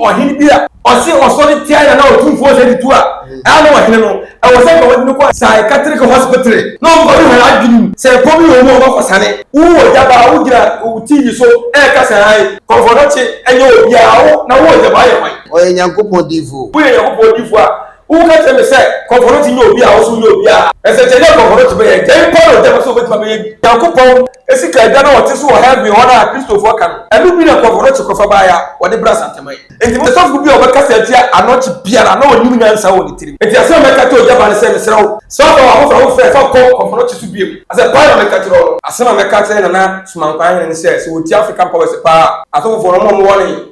ɔhene bi a ɔse ɔsɔre tia Nana Otumfoɔ Osei Tutu a, ɛa na ɔhene no, ɛwɔ sɛ nka wɔde no kɔ Psychiatric Hospital na wɔkɔhwehwɛ n'adwene mu sɛ ɛkɔm bi wɔ mu a wɔakɔ sane. Wo wɔ gyabaa wo gyina wo TV so ɛɛka sɛ ae Kɔmfɔnɔkye ɛnyɛ obiara wo na wo wɔ gyabaa yɛ hwan? Ɔyɛ Nyankopɔn diyifo o. Woyɛ Nyankopɔn diyifo a wo ka kyerɛ me sɛ Kɔmfɔnɔkye nyɛ obiara wo so wonyɛ obiara. Nsɛnkyerɛnne a Kɔmfɔnɔkye bɛyɛ dɛn paa na ɔgyama sɛ obetumi abɛyɛ bi? Nyankopɔn sika adwa na ɔte so wɔ heaven hɔ no a Kristofoɔ ka no, ɛno bi na Kɔmfɔnɔkye kɔfa baeɛ a wɔde brɛ Asanteman. Enti sɔfo bi a ɔbɛkasa atia anɔkye biara na ɔnnim nyansa wɔ ne tirim. Enti asɛm a mɛka akyerɛ ogya ba ne sɛ, Mesrɛ wo, sɛ wofa w'abofra ho fɛ fa kɔ kɔmfɔnɔkye so bio. Asɛm paa na mɛka akyerɛ wo no. Asɛm a mɛka akyerɛ Nana Somankwa Ahene ne sɛ, sɛ wɔtie African Powers paa a, asɔfofoɔ no, wɔn a wɔwɔ ne.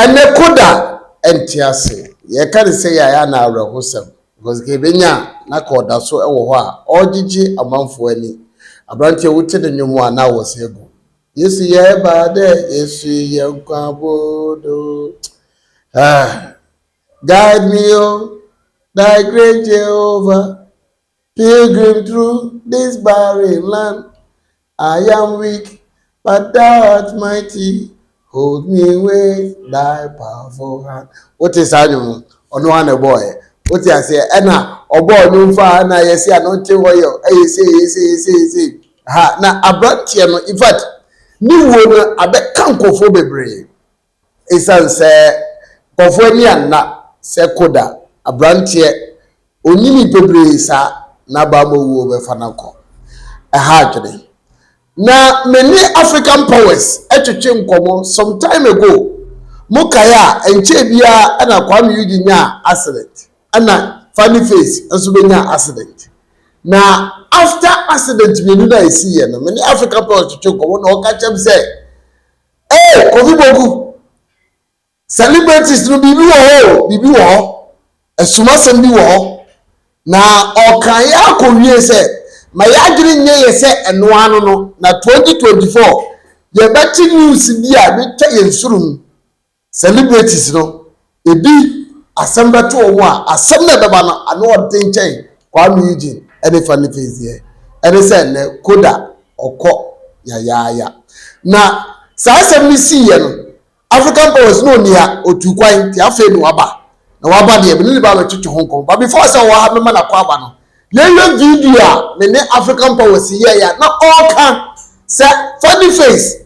Ɛnɛ Koda nte ase. Yɛka no sɛi a ɛyɛ a na awerɛhosɛm because nka yɛbɛnya a na ka ɔda so wɔ hɔ a ɔregyegye amanfoɔ ani. Aberanteɛ wote ne nnwom a na awɔ sɛ agu. Yesu yɛ ba dɛ Yesu yɛ nkwa bodo. Ah, guide me o, thy great Jehovah. Pilgrim through this barren land, I am weak, but thou art mighty. Hold me with thy powerful hand. Wote saa nnwom no, ɔno ara na ɛbɔɔɛ. Wote aseɛ, ɛna ɔbɔɔ nnwom fa a na yɛsi anointing oil, ɛyɛ sei, ɛyɛ sei, ɛyɛ sei, ɛyɛ sei. Ha, na aberanteɛ no, in fact, ne wuo no abɛka nkurɔfoɔ bebree. Esiane sɛ nkurɔfoɔ ani anna sɛ Koda aberanteɛ ɔnyini bebree saa n'abaamɔ wuo bɛfa no akɔ, ɛha adwene. Na me ne African Powers twetwe nkɔmmɔ some time ago, mo kae a ɛnkyɛɛ biara ɛna Kwame Eugene nyaa accident ɛna Funny Face nso bɛnyaa accident. Na after accident mmienu no a ɛsiiɛ no, me ne African Powers twetwe nkɔmmɔ na ɔka kyerɛ me sɛ Ee, Kofi Boku, celebrities no biribi wɔ hɔ o, biribi wɔ hɔ. Asumasɛm bi wɔ hɔ. Na ɔka yɛ akɔwie sɛ, ma yɛ adwene nyɛ yɛ sɛ ɛno ano no, na 2024 yɛbɛte news bi a ɛbɛtwa yɛn soro mu. Celebrities no, ebi asɛm bɛto wɔn a, asɛm no a ɛbɛba no, ano ɔden kyɛn Kwame Eugene ne Funny Face deɛ. Ɛne sɛ nnɛ Koda ɔkɔ yayaaya. Na saa asɛm no siiɛ no, African Powers na ɔnni ha, ɔtuu kwan, nti afei na waba. Na waba deɛ, me ne no ba abɛtwetwe ho nkɔmmɔ. But before sɛ ɔwɔ ha mɛma no akɔ aba no, yɛnhwɛ video a me ne African Powers yɛeɛ a na ɔreka sɛ Funny Face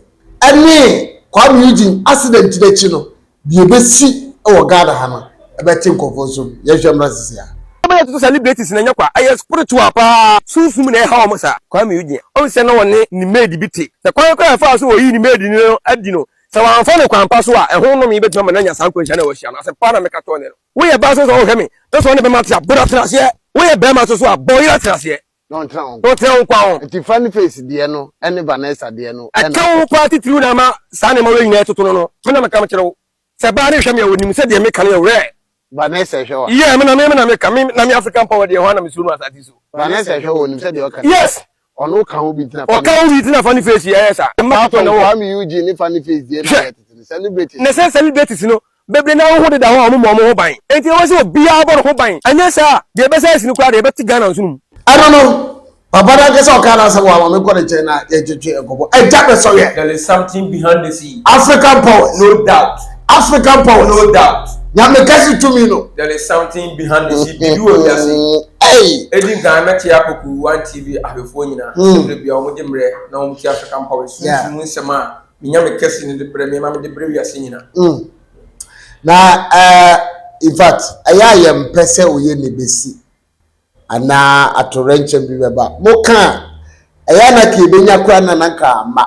ne Kwame Eugene accident no akyi no, deɛ ɛbɛsi wɔ Ghana ha no, ɛbɛte nkurɔfoɔ nso. Yɛnhwɛ mmra sisi a. Nneɛma yɛ toto celebrities na ɛnyɛ kwa, ɛyɛ spiritual paa, sunsum na ɛha wɔn saa. Kwame Eugene, ɔhu sɛ na ɔne ne maid bi te, sɛ kwan koraa a ɛfaa so ɔyii ne maid no adi no, sɛ wamfa no kwan pa so a, ɛho nnome bɛtumi ama no anya saa nkwanhyia no a wahyia no. Asɛm paa na meka kyerɛ wo nnɛ no. Woyɛ baa nso sɛ wohwɛ me na sɛ wo ne bɛma te a, bɔ no atenaseɛ. Woyɛ barima nso so a, bɔ wo yere atenaseɛ. Na ɔntena wo Na ɔntena wo nkwa ho. Nti Funny Face deɛ no ne Vanessa deɛ no na Ɛka wo ho paa titiriw na ama saa nneɛma wei nyinaa ɛtoto no no. Me na meka mekyerɛ wo. Sɛ baa no rehwɛ me a, ɔnim sɛ deɛ meka no yɛ rare. Vanessa hwɛ wo a. Yeah, me na me na meka. Me na me African power deɛ, hwan na mesuro no asase yi so? Vanessa hwɛ wo a, ɔnim sɛ deɛ ɔka no. Yes! Ɔno ka ho bi nti na Funny Ɔka ho bi nti na Funny Face yɛ saa. Mma Apart ketewa from na wɔ. Kwame Eugene ne Funny Face deɛ na Hwɛ! yɛ tete no, celebrities Na no. sɛ celebrities no, Bebree no ara ho deda hɔ a wɔmmɔ wɔn ho ban. Enti ɛwɔ sɛ obiara bɔ ne ho ban. Anyɛ saa a, deɛ ɛbɛsan asi no koraa deɛ, ɛbɛte Ghana nsono mu. Ɛno no, papa no ankasa a ɔkaa n'asɛm wɔ ha ma menkɔ ne nkyɛn na yɛntwetwe nkɔmmɔ. Agya bɛsɔreɛ. There is something behind the sea. African powers. No doubt. African powers. No doubt. Nyame kɛse tumi no. There is something behind the sea. Biribi wɔ wiase. Hey. Edi nkan mɛkyea Poku One TV ahwɛfoɔ nyinaa. Sɛ berɛ biara wɔgye mmerɛ na wɔtie African powers. Sunsum nsɛm a Me Nyame kɛse no de brɛ me ma mede brɛ wiase nyina. Mm. Na uh, in fact, ɛyɛ a yɛmpɛ sɛ oyɛ ne besi anaa atowerɛnkyɛm bi bɛba. Moka a, ɛyɛ a na ka yɛbɛnya koraa na na nka amma.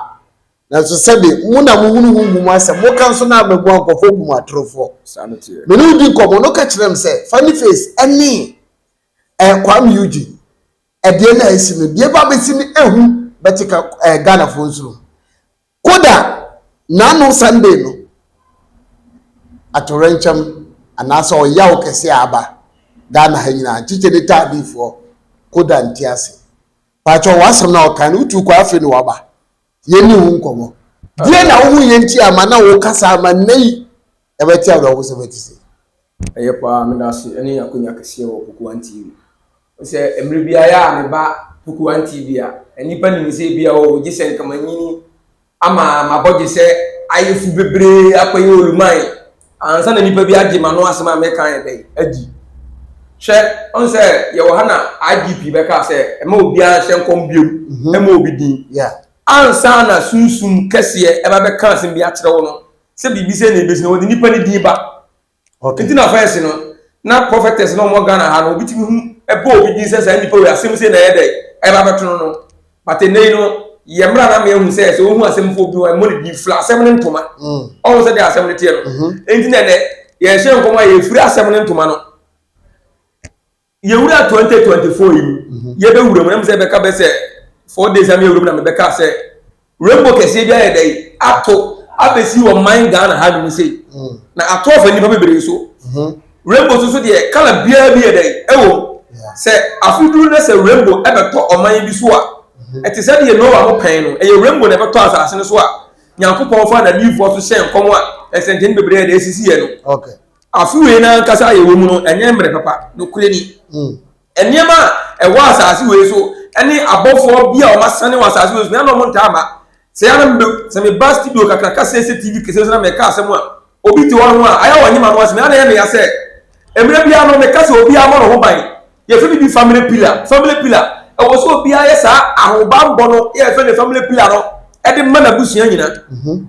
Nanso sɛbe mo na mohunu honhom asɛm, moka nso na ama mu a nkurɔfoɔ bu mo atorofoɔ. Saa no teɛ. Me ne wo di nkɔmmɔ no ka kyerɛ m sɛ Funny Face ɛne eh, Kwame Eugene ɛdeɛ no a ɛsi no deɛ ɛba bɛsi no ehu bɛte ka ɛɛ Ghanafoɔ nsuro koda n'ano Sunday no atowerɛnkyɛm anaasɛ ɔyaw kɛse a aba Ghana ha nyinaa nkyekyɛ ne taadifoɔ koda nte ase paakyɛ w'asɛm na ɔkan no wotu kɔ afei na waba yɛnni ho nkɔmmɔ deɛ na wohu yɛ nti ama na wokasa ama nnɛ yi ɛbɛte awerɛhosɛm ati sɛ Ɛyɛ paa, meda ase ne akonya kɛseɛ wɔ Poku One TV. Sɛ mmerɛ bi ayɛ a meba Pokuwan TV a, nnipa nim sɛ ebi a o gye sɛ nka manyini ama m'abɔgye sɛ ayɛ fu bebree akɔyɛ oluman ansa na nnipa bi agye m'ano asɛm a meka yɛ dɛn adi. Hwɛ, ɔn sɛ yɛwɔ ha na IGP bɛka sɛ ɛma obiara nhyɛ nkɔm biom, ɛma obi din. Ansa na sunsum kɛseɛ ɛba bɛka asɛm bi akyerɛ wo no, sɛ biribi sɛ na ebesi no, wɔde nnipa no din ba. Nti na first no, na prophetess na wɔwɔ Ghana ha no, obi tumi hu ɛbɔ obi din sɛ saa nnipa wei asɛm sei na ɛyɛ dɛ ɛba bɛto no no. But ɛnnɛ yi no, yɛ mmra na ama yɛahu sɛ sɛ wohu asɛm fo obi ho a, ɛmmɔ ne din, fira asɛm no ntoma. Ɔho sɛ deɛ asɛm no teɛ no. Nti na ɛnɛ yɛhyɛ nkɔm a yɛfiri asɛm no ntoma no. Yɛwura 2024 yi mu, mhm. yɛbɛwura mu, na mesɛ bɛka bɛ sɛ 4 days a meyɛwura mu na mebɛka sɛ rainbow kɛseɛ bi ayɛ dɛ ato abɛsi wɔ man Ghana ha nom sei mm. na ato afa nnipa bebree so mhm. Rainbow so so deɛ kala biara bi yɛ dɛ ɛwɔ mu sɛ afiduru na sɛ rainbow ɛbɛtɔ ɔman bi so a mhm. ɛte sɛ deɛ Noah ho pɛn no ɛyɛ rainbow na ɛbɛtɔ asase no so a Nyankopɔn fa n'adiyifoɔ so hyɛ nkɔm a nsɛnkyɛnne bebree yɛ dɛ esisi yɛ no. Afe wei no ankasa a yɛwɔ mu no, ɛnyɛ mmerɛ papa. Nokorɛ ni. Hmm. Nneɛma a ɛwɔ asase wei so ne abɔfoɔ bi a wɔasane wɔ asase wei so, na wɔn ntaa ma. Sɛ yɛn mbe sɛ meba studio kakraka sɛ sɛ TV kɛseɛ so na mɛka asɛm a, obi te hɔ no a, ayɛ wɔn nyema no ase, na ɛyɛ meya sɛ mmerɛ biara no meka sɛ obiara mmɔ ne ho ban. Yɛfrɛ biribi family pillar. Family pillar. Ɛwɔ sɛ obiara yɛ saa ahobanbɔ no yɛfrɛ no family pillar no ɛde ma n'abusua nyina. Mhm.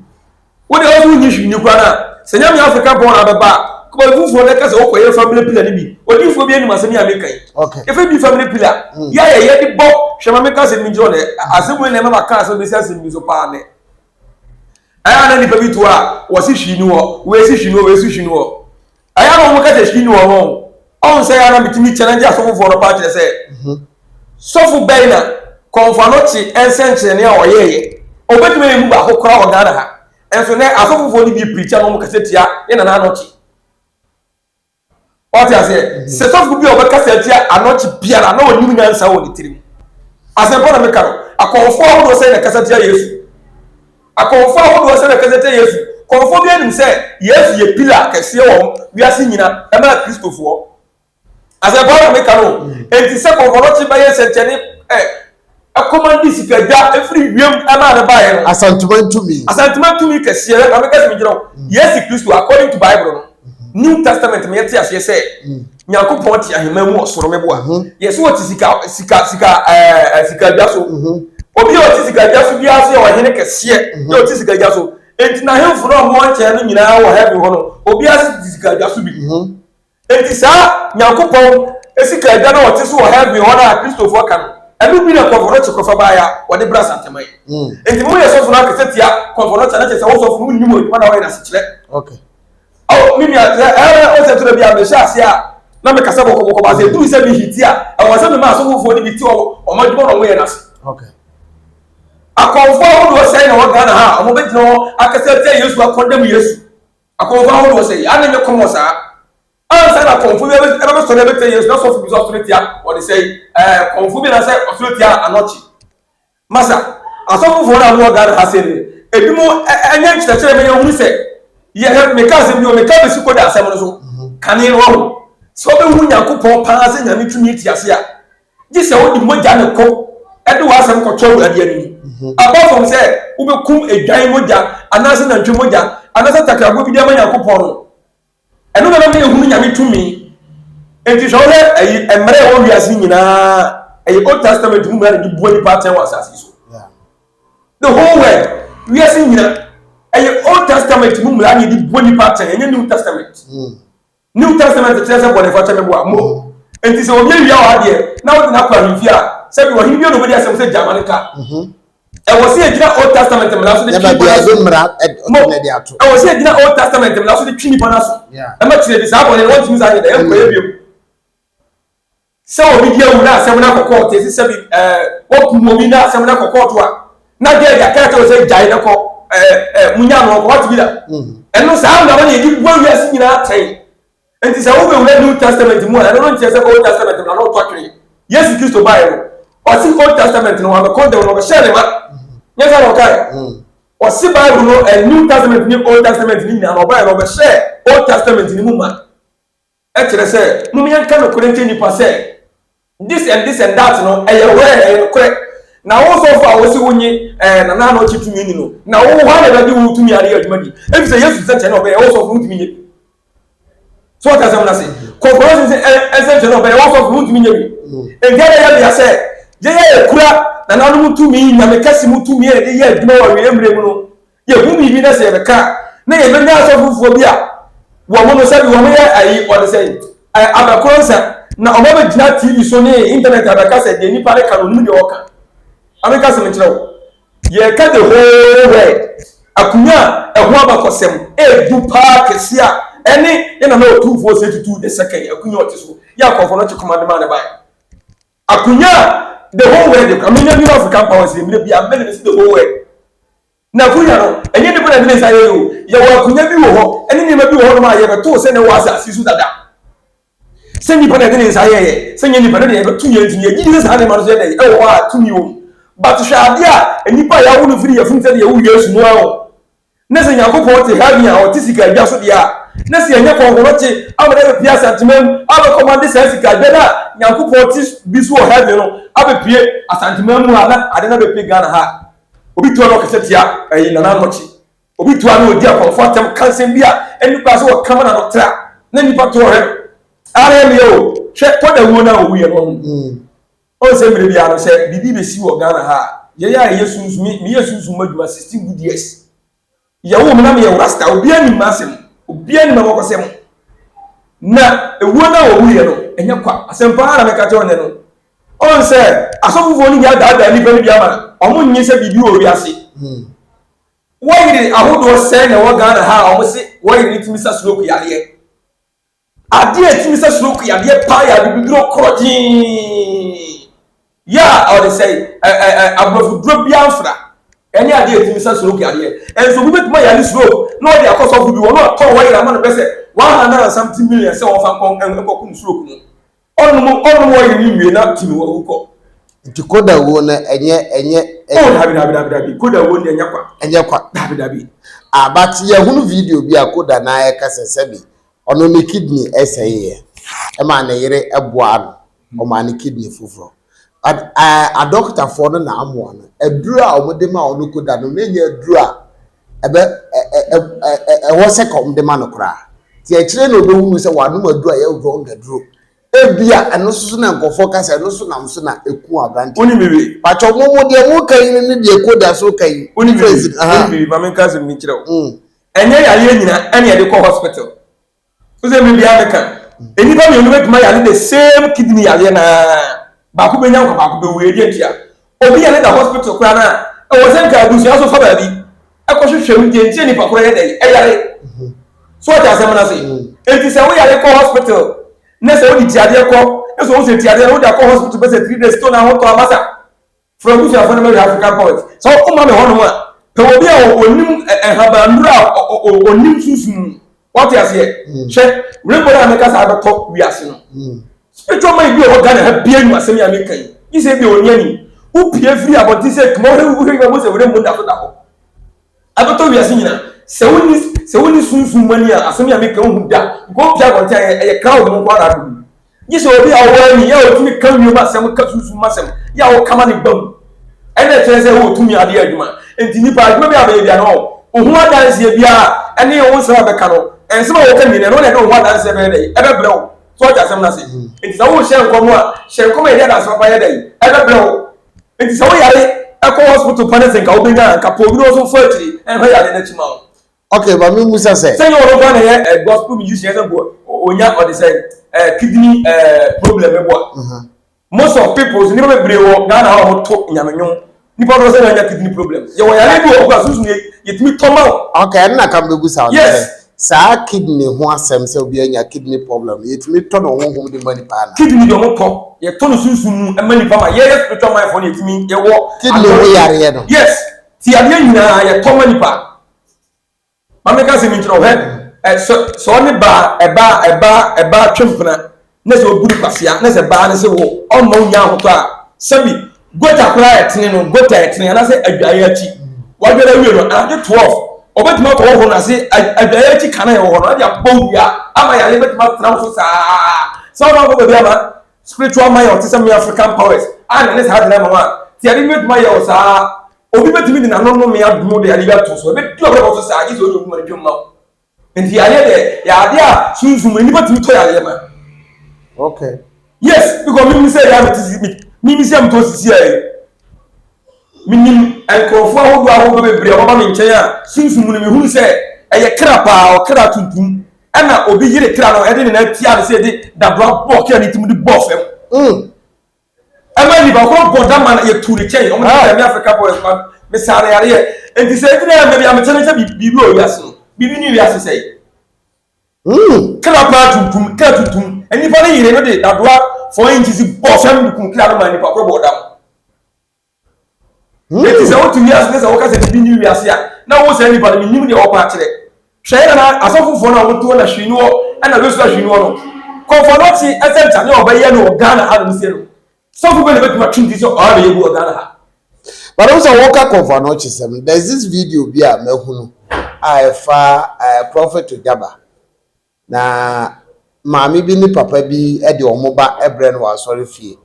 Wo deɛ ɔso nyi hwee ni koraa no a, sɛ Nyame Africa bɔn abɛba a, kɔba fufuo no ɛka sɛ wokɔ yɛ family pillar no bi. Odiyifoɔ bi anim asɛm yi a meka yi. Okay. Yɛfrɛ bi family pillar. Yɛ a yɛyɛ de bɔ, hwɛ ma meka asɛm bi nkyerɛ wo nɛ. Asɛm wei na ɛma maka asɛm bɛsi asɛm bi so paa nɛ. Ɛyɛ a na nipa bi to a, wɔse hwee ni hɔ, wei se hwee ni hɔ, wei se hwee ni hɔ. Ɛyɛ a na wɔn ka sɛ hwee ni hɔ ho. Ɔn sɛ ɛyɛ a na metumi challenge asɔfofoɔ no paa kyerɛ sɛ, sɔfo bɛn na kɔmfo anɔkye nsɛnkyerɛnne a ɔyɛɛyɛ ɔbɛtumi ayɛ mu baako koraa wɔ Ghana ha. Nso nɛ asɔfofoɔ no bi preacha na wɔn kasa tia ne nana anɔkye. Ɔte aseɛ? Sɛ sɔfo bi a ɔbɛkasa atia anɔkye biara na ɔnim nyansa wɔ ne tirim. Asɛmpa na meka no. Akɔmfoɔ ahodoɔ sɛn na ɛkasa tia Yesu? Akɔmfoɔ ahodoɔ sɛn na ɛkasa tia Yesu? Kɔmfoɔ biara nim sɛ Yesu yɛ pila kɛseɛ wɔ wiase nyina ɛma Kristofoɔ. Asɛmpa na meka no. Enti sɛ kɔmfoɔ no bɛyɛ nsɛnkyerɛnne ɛ ɛkɔmande sikadwa ɛfiri wiem ɛmaa no baeɛ no. Asantuma tumi. Asantuma tumi kɛseɛ na meka sɛ megyina wo. Yesu Kristo according to Bible no New Testament ma yɛte aseɛ sɛ Nyankopɔn te ahemman mu wɔ soro meboa. Yɛsɛ wɔte sika sika sika ɛɛ sika dwa so. Obi a ɔte sika dwa so biara so yɛ ɔhene kɛseɛ na ɔte sika dwa so. Enti n'ahemfo no a wɔwɔ nkyɛn no nyinaa wɔ heaven hɔ no obiara so te sika dwa so bi. Enti saa Nyankopɔn sika adwa no a ɔte so wɔ heaven hɔ no a Kristofoɔ ka no, ɛno bi na Kɔmfɔnɔkye kɔfa baeɛ a wɔde brɛ Asanteman. Enti mo yɛ sɔfo no akasa tia Kɔmfɔnɔkye a na kyerɛ sɛ wo sɔfo no wonnim adwuma na wɔyɛ no asekyerɛ. Okay. Oh, me nua, sɛ ɛɛ ɔsɛ toro bi a mehyɛ ase a na mekasa bɔkɔbɔkɔ ba sɛ ɛduru sɛ mehiti a ɛwɔ sɛ mema asɔfofoɔ no bi te wɔn adwuma na wɔyɛ no ase. Okay. Akɔmfoɔ ahodoɔ sɛn na wɔ Ghana ha a wɔbɛgyina hɔ akasa tia Yesu akɔndɛm Yesu. Akɔmfo ahodoɔ sɛ, Ana nyɛ kɔm wɔ saa? Ansa na kɔmfo bi ɛbɛbɛsɔre abɛtia Yesu na sɔfo bi nso asɔre tia wɔde sɛ ɛɛ kɔmfo bi anaasɛ ɔsɔre tia anɔkye. Masa, asɔfofoɔ no a wɔwɔ Ghana ha sei no, ebinom ɛnyɛ nkyerɛkyerɛ ma yɛhunu sɛ yɛ meka asɛm bi o, meka bɛsi kɔda asɛm no so kane no wahu sɛ wobɛhu Nyankopɔn paa sɛ Nyame tumi te ase a Gye sɛ wode mogya ne ko de w'asɛm kɔto Awurade anim. Mhm. Apart from sɛ wobɛkum edwan mogya anaasɛ nantwi mogya anaasɛ takraboa bi de ama Nyankopɔn no, ɛno na ɛma yɛhunu Nyame tumi. Enti sɛ wohwɛ ɛyi mmerɛ ɛwɔ wiase nyinaa, ɛyɛ Old Testament mu mmara na de bua nipa atɛn wɔ asase so. The whole world, wiase nyina, ɛyɛ Old Testament mu mmara na yɛde bua nipa atɛn, ɛnyɛ New Testament. Mm. New Testament kyerɛ sɛ bɔnefakyɛ bɛboa mo. Enti sɛ obi awia w'adeɛ na wode no akɔ ahemfie a, sɛbi ɔhene bi na obedi asɛm sɛ gya ma no ka. Mhm. Ɛwɔ sɛ yɛgyina Old Testament mmara so de twe nipa no aso. Mo, ɛwɔ sɛ yɛgyina Old Testament mmara so de twe nipa no aso. Ɛma kyerɛ bi saa bɔne no wɔntumi saa nyɛ dɛ, ɛnkɔyɛ bio. Sɛ obi di awu na asɛm no akɔ kɔɔto, yɛsi sɛbi ɛɛ wɔkum obi na asɛm no akɔ kɔɔto a, na judge aka akyerɛ wo sɛ gyae na kɔ ɛɛ ɛɛ munya no ɔkɔ wate bi da. Mm. Ɛno saa mmara no yɛde bua wiase nyinaa atɛn. Nti sɛ wobɛwura New Testament mu a, ɛno no nkyerɛ sɛ Old Testament mmara no ɔtɔ atwene. Yesu Kristo baeɛ no, ɔse Old Testament no wabɛkɔ dɛm no ɔbɛhyɛɛ ne ma. Nyɛ saa na ɔkae. Mm. Ɔse Bible no ɛ New Testament ne Old Testament no nyinaa no ɔbaeɛ no ɔbɛhyɛɛ Old Testament no mu ma. Kyerɛ sɛ, mom yɛnka nokorɛ nkyerɛ nnipa sɛ, This and this and that no, ɛyɛ rare, ɛyɛ nokorɛ. Na wo sɔfo a wose wonye ɛɛ Nana Anokye tumi ni no, na wo hwan na ɛbɛgye wo tumi ade yɛ adwuma di? Efisɛ Yesu nsɛnkyerɛnne a ɔbɛyɛ, wo sɔfo wontumi nyɛ bi. So wɔte asɛm no ase? Kɔnkɔnɔsi nsɛ nsɛnkyerɛnne a ɔbɛyɛ, wo sɔfo wontumi nyɛ bi. Enti ɛna ɛyɛ mea sɛ yɛn a yɛkura nananom tumi, Nyame kɛse mu tumi a yɛde yɛ adwuma wɔ awieeɛ mmerɛ mu no, Yɛhu biribi na sɛ yɛbɛka a, na yɛbɛnya asɔfofoɔ bi a wɔn no sɛbi wɔn yɛ ayi wɔde sɛ abɛkoro nsa na wɔn abɛgyina TV so ne internet abɛka sɛ deɛ nipa no ka no onim deɛ ɔka. Ameka sɛ mekyerɛ wo, yɛka the whole world akonnwa a ɛho abakɔsɛm ɛɛdu paa kɛse a ɛne yɛ nana Otumfoɔ Osei Tutu the second akonnwa ɔte so yɛ akɔmfo no kye kɔma de maa ne bae. Akonnwa a the whole world kora menya bi wɔ African powers yɛ mmerɛ bi a mɛne mesi the whole world. Na akonnwa no, ɛnyɛ nnipa na ɛde ne nsa yɛe o. Yɛwɔ akonnwa bi wɔ hɔ, ɛne nneɛma bi wɔ hɔnom a yɛbɛtoo sɛ na ɛwɔ asase so dada. Sɛ nnipa na ɛde ne nsa yɛeɛ, sɛ nyɛ nnipa no deɛ yɛbɛto yɛn nti no, yɛgye di sɛ saa nneɛma no nso yɛ dɛn? Ɛwɔ hɔ a tumi wɔ mu. But hwɛ adeɛ a nnipa a yɛawo no firi yafunu sɛdeɛ yɛwo Yesu no ara o. Na sɛ Nyankopɔn te heaven a ɔte sika adwa so deɛ a, na sɛ yɛnyɛ kɔnkɔnɔkye ama no abɛpue Asanteman mu abɛkɔmande saa sika adwa no a Nyankopɔn te bi so wɔ heaven no abɛpue Asanteman mu ha na ade no abɛpue Ghana ha a, Obi tu ano ɔkasa tia ɛyi Nana Anɔkye. Obi tu ano odi akɔmfo atɛm ka nsɛm bi a ɛnni kwan sɛ wɔka ma n'ano tra na nnipa to ɔhwɛ no. Ara yɛ meyɛ o, hwɛ kɔda wuo no a ɔwuiɛ no ɔho. Ɔhu sɛ mmerɛ biara no sɛ biribi bɛsi wɔ Ghana ha a, yɛn a yɛyɛ sunsum, me meyɛ sunsum mu adwuma 16 good years. Yɛwoo me na meyɛ rasta, obiara nim m'asɛm, obiara nim m'abakɔsɛm. Na ewuo no a wɔwuiɛ no, ɛnyɛ kwa. Asɛm paa na meka kyerɛ wo nnɛ no. Ɔn sɛ asɔfofoɔ no bi adaadaa nnipa no bi ama wɔn nnye sɛ biribi wɔ wiase. Wɔyere ahodoɔ sɛn na ɛwɔ Ghana ha a wɔn se wɔyere no tumi sa stroke yareɛ. Adeɛ a ɛtumi sɛ stroke yadeɛ paa yɛ abibiduro korɔgyee yɛ a ɔde sɛ aborɔfo duro biara mfra ɛne adeɛ a ɛtumi sɛ stroke yadeɛ. Ɛnso obi bɛtumi ayare stroke na ɔde akɔ sɔfo bi hɔ na ɔtɔn hɔ yere ama no bɛ sɛ 100 and something million sɛ wɔmfa nkɔ nkɔkum stroke no. Ɔnom ɔnom ɔyere no wie na tumi wawu kɔ. Nti koda wuo no ɛnyɛ ɛnyɛ. Oh dabi dabi dabi dabi koda wuo no deɛ ɛnyɛ kwa. Ɛnyɛ kwa. Dabi dabi. Ah but yɛhunu video bi a koda na ɛka sɛ sɛbi Ɔno ne kidney sɛeɛ ɛmaa ne yere boaa no, ɔmaa no kidney foforɔ. But ɛɛ adɔkotafoɔ no na amoa no. Aduro a wɔde ma ɔno koda no, na ɛnyɛ aduro a ɛbɛ ɛ ɛ ɛ ɛwɔ sɛ ka wɔde ma no koraa. Nti akyire na ɔbɛhunu sɛ wanom aduro a ɛyɛ wrong aduro. Ebia ɛno nso so na nkurɔfoɔ ka sɛ ɛno nso nam so na ɛku aberanteɛ. Wonim biribi? Pakyɛ mo mo deɛ moka yi ne deɛ koda so ka yi. Wonim biribi? Wonim biribi? Ma menka asɛm bi nkyerɛ wo. Ɛnyɛ yareɛ nyina ɛne yɛde kɔ hospital. So sɛ mmerɛ biara meka, nnipa mmienu bɛtumi ayare the same kidney yareɛ naa, baako bɛnya nkwa baako bɛwu, ɛdeɛ ntia? Obi yare da hospital koraa no a, ɛwɔ sɛ nka abusua so fa baabi ɛkɔ hwehwɛ mu deɛ ntia nipa korɔ yɛ dɛ ɛyare. So ɔte asɛm no ase? Enti sɛ woyare kɔ hospital na sɛ wode tiadeɛ kɔ, na sɛ wohu sɛ tiadeɛ no wode akɔ hospital bɛsɛ 3 days still na ahotɔ ama sa. Frɛ w'abusuafoɔ na bɛhwɛ African poet. Sɛ woma me hɔnom a, pɛ obi a ɔnim nhabannuro a ɔnim sunsum mu. Wate aseɛ? Mm. Hwɛ, rainbow no a meka saa bɛtɔ wiase no. Mm. Spiritual mind bi wɔ hɔ Ghana ha bia nim asɛm yi a meka yi. Gye sɛ bi a ɔni anim. Wopie firi abɔnten sɛ kuma wohwɛ wohwɛ yi ma sɛ rainbow da so da hɔ. Ɛbɛtɔ wiase nyina. Sɛ wonni sɛ wonni sunsum mu ani a, asɛm yi a meka wohu da. Because wopie abɔnten a ɛyɛ crowd no nko ara na abɛhu. Gye sɛ obi a ɔwɔ ani a ɔtumi ka wiem asɛm, ka sunsum mu asɛm, yɛ a ɔka ma ne ba mu. Ɛna ɛkyerɛ sɛ wɔ tumi adeɛ adwuma. Nti nipa adwuma bi a bɛyɛ bia no, wo ho adanseɛ biara ɛne wo nsɛm a bɛka no, nsɛm a wɔka nyina ɛno na ɛde wo ho adanseɛ bɛyɛ dɛ, ɛbɛbrɛ wo. So ɔte asɛm no ase? Nti sɛ wohyɛ nkɔm a, hyɛ nkɔm a ɛde adanse papa yɛ dɛ, ɛbɛbrɛ wo. Nti sɛ woyare ɛkɔ hospital pa ne sɛ nka wobɛnya a, nka pɛ obi na ɔso fa akyiri ɛnhwɛ yare no akyi ma wo. Okay, ma mi musa sɛ. Sɛ nyɛ ɔno nko na yɛ ɛ gospel musician sɛ nko onya ɔde sɛ ɛ kidney ɛ problem bɛ bɔ a. Most of people so nipa bebree wɔ Ghana ha wɔn to nyame nwom. Nipa dodoɔ sɛ na nya kidney problem. Yɛ wɔ yare bi wɔ hɔ a sunsun yɛ yɛtumi tɔ ma wo. Okay, ɛno na ka mbɛbusa wo Yes. sɛ saa kidney ho asɛm sɛ obi anya kidney problem yɛtumi tɔ no honhom de ma nipa ana? Kidney deɛ wɔn tɔ yɛtɔ no sunsun mu ɛma nipa ma yɛyɛ spiritual mind fo no yɛtumi yɛwɔ. Kidney ho yareɛ no. Yes, ti adeɛ nyinaa yɛtɔ ma nipa. Maame ka asɛm nkyerɛ wo hɛ ɛ sɛ sɛ ɔne baa ɛbaa ɛbaa ɛbaa twe mpena na sɛ obu no kwasea na sɛ baa no sɛ wo ɔmma wo nya ahotɔ a sɛbi gota koraa ɛtene no gota ɛtene anaasɛ adwaeɛ akyi wadware awie no anadwo 12 ɔbɛtumi akɔ hɔ no ase adwaeɛ akyi kana ɛwɔ hɔ no ɛde abɔ wia ama yareɛ bɛtumi atena wo so saa sɛ ɔma nkɔ baabi ama. spiritual man a ɔte sɛ me African powers a na ne saa de no ama wo a, ti ade bi bɛtumi ayɛ wo saa. Obi bɛtumi de n'ano nnome adom wo de ade bi ato so. Ɛbɛdu abrabɔ so saa, gye sɛ ɔnyɛ obi ma no twam ma wo. Nti yareɛ deɛ, yɛ adeɛ a sunsum mu nnipa tumi tɔ yareɛ ma. Okay. Yes, because mimi sɛ yɛ a mete si mimi sɛ metɔ sisi a yi. Menim nkurɔfoɔ ahodoɔ ahodoɔ bebree a wɔba me nkyɛn a sunsum mu no mehunu sɛ ɛyɛ kra paa, ɔkra tuntum. Ɛna obi yere kra no ɛde ne nan tia no sɛ ɛde dadoa bɔɔ kra ne ti mu de bɔɔ fam. Ɛma nnipa korɔ bɔ da ma no yɛtu ne kyɛn. Wɔn de me Africa boys ma me saa no yareɛ. Nti sɛ ɛgyina yɛ baabi a mekyɛ ne sɛ biribi wɔ wiase no. Biribi ne wiase sɛe. Kra paa tuntum, kra tuntum. Nnipa no yere no de dadoa 4 inches bɔɔ fam de kum kra no ma nnipa korɔ bɔɔ dam. Enti sɛ wote wiase ne sɛ woka sɛ biribi nni wiase a, na wo saa nipa no mennim deɛ wɔpɛ akyerɛ. Hwɛ yɛ nana asɔfofoɔ no a wɔte hɔ na hwee ni hɔ ɛna bɛsua hwee ni hɔ no. Kɔmfoɔ no ɔte ɛsɛnkyane a ɔbɛyɛ no wɔ Ghana ha nom sei no, sɔfo bɛ na bɛtumi atwe ne ti sɛ ɔa bɛyɛ bi wɔ Ghana ha. But wo sɛ woka kɔmfoɔ ano ɔkyesɛm no, there's this video bi a mahunu a ɛfa eh, Prophet Ojaba. Na maame bi ne papa bi de wɔn ba brɛ no wɔ asɔrefie.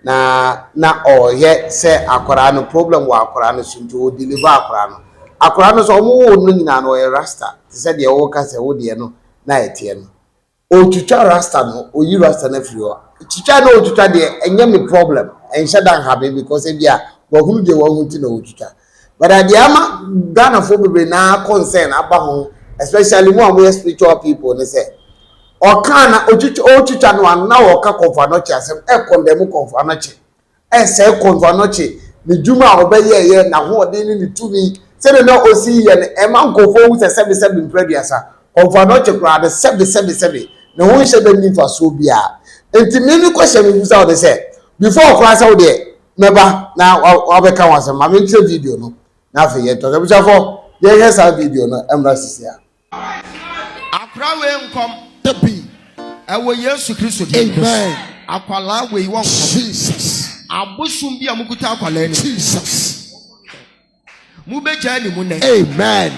Na na ɔreyɛ sɛ akwadaa no problem wɔ akwadaa no so nti ɔredeliver akwadaa no. Akwadaa no nso wɔwoo no nyinaa no ɔyɛ rasta te sɛ deɛ woka sɛ wo deɛ no na ɛteɛ no. Ɔretwitwa rasta no, ɔyi rasta no afiri hɔ. Twitwa na ɔretwitwa deɛ ɛnyɛ me problem, ɛnhyɛ da nha me because ebia wahunu deɛ wahu nti na ɔretwitwa. But adeɛ ama Ghanafoɔ bebree naa concern aba ho especially mo a moyɛ spiritual people ne sɛ ɔka na ɔtwitwa ɔretwitwa no a na ɔka kɔmfo anɔkye asɛm ɛkɔndɛm kɔmfo anɔkye ɛsɛe kɔmfo anɔkye ne dwuma a ɔbɛyɛɛyɛ n'ahoɔden ne ne tumi sɛdeɛ na ɔsi yɛ no ɛma nkurɔfoɔ hu sɛ sɛbe sɛbe mprɛ aduasa kɔmfo anɔkye koraa no sɛbe sɛbe sɛbe ne ho nhyɛ da nni mfasoɔ biara nti me me kɔhyɛ me bisa wo ne sɛ before koraa sɛ wo deɛ Mɛba na wabɛka ho asɛm. Ma menkyerɛ video no na afei yɛntɔ so. Abusuafo, yɛnhwɛ saa video no mmra sisi a. Akora wei nkɔm. Dabi. Ɛwɔ Yesu Kristo din mu. Amen. Akwalaa wei wɔ nkɔm. Jesus. Abosom bi a mokuta akwalaa ni. Jesus. Mobɛgyaa ne mu nnɛ. Amen.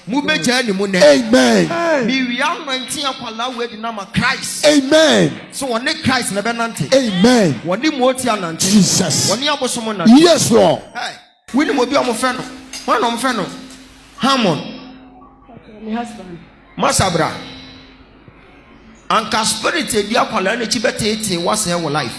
Mobɛgyaa ne mu nnɛ. Amen. Mewia anointing akwalaa wei de no ama Christ. Amen. So wɔne Christ na ɛbɛnante. Amen. Wɔne mooti anante. Jesus. Wɔne abosom nante. Yes Lord. Hey, wonim obi a wɔfrɛ no? Hwan na wɔfrɛ no? Hammon. Me husband. Masa bra. Anka spirit edi akwadaa n'akyi bɛteetee wasɛe wɔ life.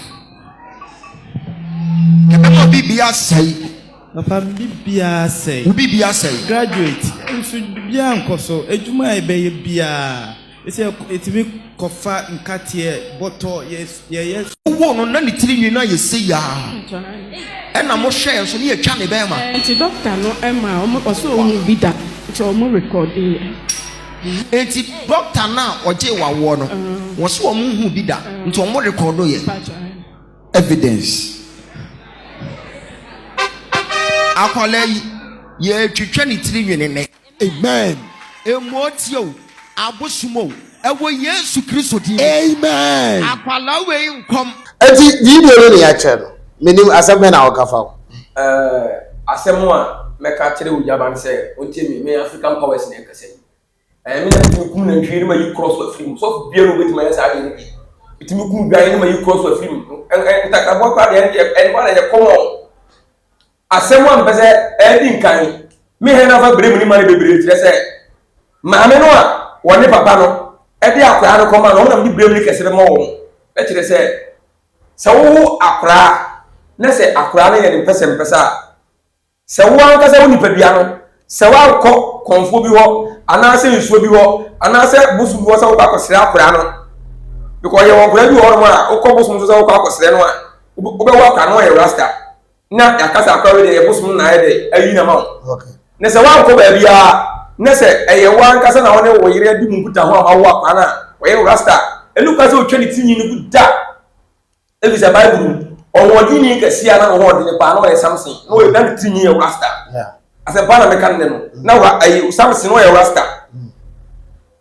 Ɛbɛma biribi asɛe. Papa me biribiara asɛe. Wo biribi asɛe. Graduate nso biribiara nkɔ so. Adwuma a yɛbɛyɛ biara sɛ yɛtumi kɔfa nkateɛ bɔtɔ yɛyɛ. Wowoo no na ne tiri nwi no ayɛ sei aa ɛna mo hwɛɛ nso ne yɛtwa ne bɛɛma. Nti doctor no ma ɔmo ɔsɛ ɔhu bi da nti ɔmo recorde yɛ. Nti doctor no a ɔgyee wawoɔ no wɔse ɔmo nhu bi da nti ɔmo recorde yɛ. Evidence. Akwadaa yi yɛtwitwa ne tiri nwi ne nɛ. Amen. Mmoatia o, abosom o, ɛwɔ Yesu Kristo din mu. Amen. Akwadaa wei nkɔm. Enti video no ne yɛakyerɛ no. Menim asɛm bɛn na woka fa ho? Eh, asɛm a mɛka akyerɛ wo gyaba ne sɛ ɔntie me, me African powers na ɛkasa yi. Ɛyɛ me na metumi kum nantwie no ma yi korɔ so afiri mu. Sɔfo biara na obetumi ayɛ saa adeɛ no bi. Metumi kum dwan no ma yi korɔ so afiri mu. Ntakraboa koraa deɛ ɛno ɛno koraa na ɛyɛ common. Asɛm a mepɛ sɛ ɛdi nkan, me hɛn afa bere mu ne ma no bebree kyerɛ sɛ maame no a wɔne papa no ɛde akwaraa no kɔma no, wɔn na mede bere mu ne kɛse bɛma wɔn. Ɛkyerɛ sɛ sɛ wowo akwaraa na sɛ akwaraa no yɛ ne mpɛsɛmpɛsɛ a, sɛ wo ankasa wo nipadua no, sɛ woankɔ kɔnfoɔ bi hɔ anaasɛ nsuo bi hɔ anaasɛ bosom bi hɔ sɛ wokɔ akɔsrɛ akwaraa no, because yɛwɔ nkwaraa bi wɔ hɔnom a wokɔ bosom so sɛ wokɔ akɔsrɛ no a, wobɛwɔ akwaraa no ɔyɛ rasta. Na yɛaka sɛ akora wei deɛ yɛ bosom na ayɛ dɛ ayi na ma wo. Na sɛ woankɔ baabiara na sɛ ɛyɛ wo ankasa na wo ne wo yere adi mu nkutaho a wawo akora no a ɔyɛ rasta a, ɛnu kwa sɛ otwa ne ti nwi no gu da. Ebi sɛ Bible mu ɔhoɔdenni kɛseɛ a na ne ho ɔdene paa na ɔyɛ Samson na ɔyɛ na ne ti nwi yɛ rasta. Asɛmpa na meka ne no na wa ɛyɛ Samson ɔyɛ rasta.